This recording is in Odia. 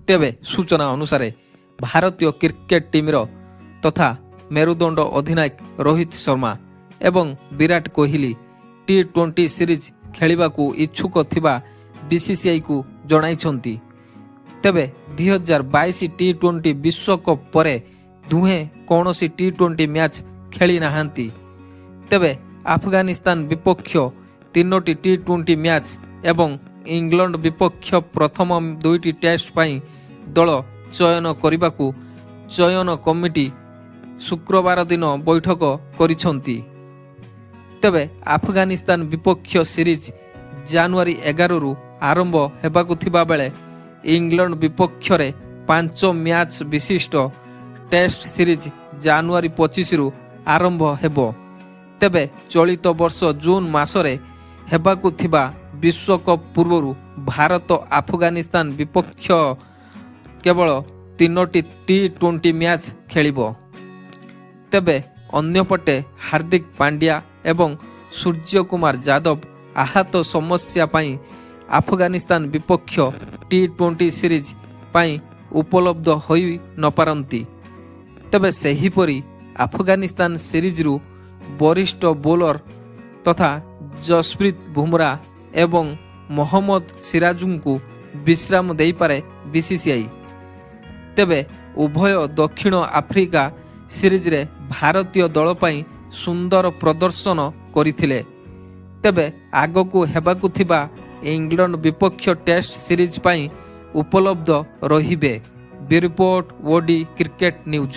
ତେବେ ସୂଚନା ଅନୁସାରେ, ଭାରତୀୟ କ୍ରିକେଟ ଟିମ୍ର ତଥା ମେରୁଦଣ୍ଡ ଅଧିନାୟକ ରୋହିତ ଶର୍ମା ଏବଂ ବିରାଟ କୋହଲି ଟି-20 ସିରିଜ୍ ଖେଳିବାକୁ ଇଚ୍ଛୁକ ଥିବା ବିସିସିଆଇକୁ ଜଣାଇଛନ୍ତି। ତେବେ 2022 ଟି-20 ବିଶ୍ୱକପ୍ ପରେ ଦୁହେଁ କୌଣସି ଟି-20 ମ୍ୟାଚ୍ ଖେଳି ନାହାନ୍ତି। ତେବେ ଆଫଗାନିସ୍ତାନ ବିପକ୍ଷ ତିନୋଟି ଟି-20 ମ୍ୟାଚ୍ ଏବଂ ଇଂଲଣ୍ଡ ବିପକ୍ଷ ପ୍ରଥମ ଦୁଇଟି ଟେଷ୍ଟ ପାଇଁ ଦଳ ଚୟନ କରିବାକୁ ଚୟନ କମିଟି ଶୁକ୍ରବାର ଦିନ ବୈଠକ କରିଛନ୍ତି। ତେବେ ଆଫଗାନିସ୍ତାନ ବିପକ୍ଷ ସିରିଜ୍ ଜାନୁଆରୀ 11ରୁ ଆରମ୍ଭ ହେବାକୁ ଥିବା ବେଳେ ଇଂଲଣ୍ଡ ବିପକ୍ଷରେ 5 ମ୍ୟାଚ୍ ବିଶିଷ୍ଟ ଟେଷ୍ଟ ସିରିଜ୍ ଜାନୁଆରୀ 25ରୁ ଆରମ୍ଭ ହେବ। ତେବେ ଚଳିତ ବର୍ଷ ଜୁନ୍ ମାସରେ ହେବାକୁ ଥିବା ବିଶ୍ୱକପ୍ ପୂର୍ବରୁ ଭାରତ ଆଫଗାନିସ୍ତାନ ବିପକ୍ଷ କେବଳ ତିନୋଟି ଟି-20 ମ୍ୟାଚ୍ ଖେଳିବ। ତେବେ ଅନ୍ୟପଟେ ହାର୍ଦ୍ଦିକ ପାଣ୍ଡ୍ୟା ଏବଂ ସୂର୍ଯ୍ୟକୁମାର ଯାଦବ ଆହତ ସମସ୍ୟା ପାଇଁ ଆଫଗାନିସ୍ତାନ ବିପକ୍ଷ ଟି-20 ସିରିଜ୍ ପାଇଁ ଉପଲବ୍ଧ ହୋଇ ନପାରନ୍ତି। ତେବେ ସେହିପରି ଆଫଗାନିସ୍ତାନ ସିରିଜ୍ରୁ ବରିଷ୍ଠ ବୋଲର ତଥା ଜସପ୍ରୀତ ବୁମରା ଏବଂ ମହମ୍ମଦ ସିରାଜଙ୍କୁ ବିଶ୍ରାମ ଦେଇପାରେ ବିସିସିଆଇ। ତେବେ ଉଭୟ ଦକ୍ଷିଣ ଆଫ୍ରିକା ସିରିଜ୍ରେ ଭାରତୀୟ ଦଳ ପାଇଁ ସୁନ୍ଦର ପ୍ରଦର୍ଶନ କରିଥିଲେ। ତେବେ ଆଗକୁ ହେବାକୁ ଥିବା ଇଂଲଣ୍ଡ ବିପକ୍ଷ ଟେଷ୍ଟ ସିରିଜ୍ ପାଇଁ ଉପଲବ୍ଧ ରହିବେ। ବ୍ୟୁରୋ ରିପୋର୍ଟ, ଓଡି କ୍ରିକେଟ ନ୍ୟୁଜ୍।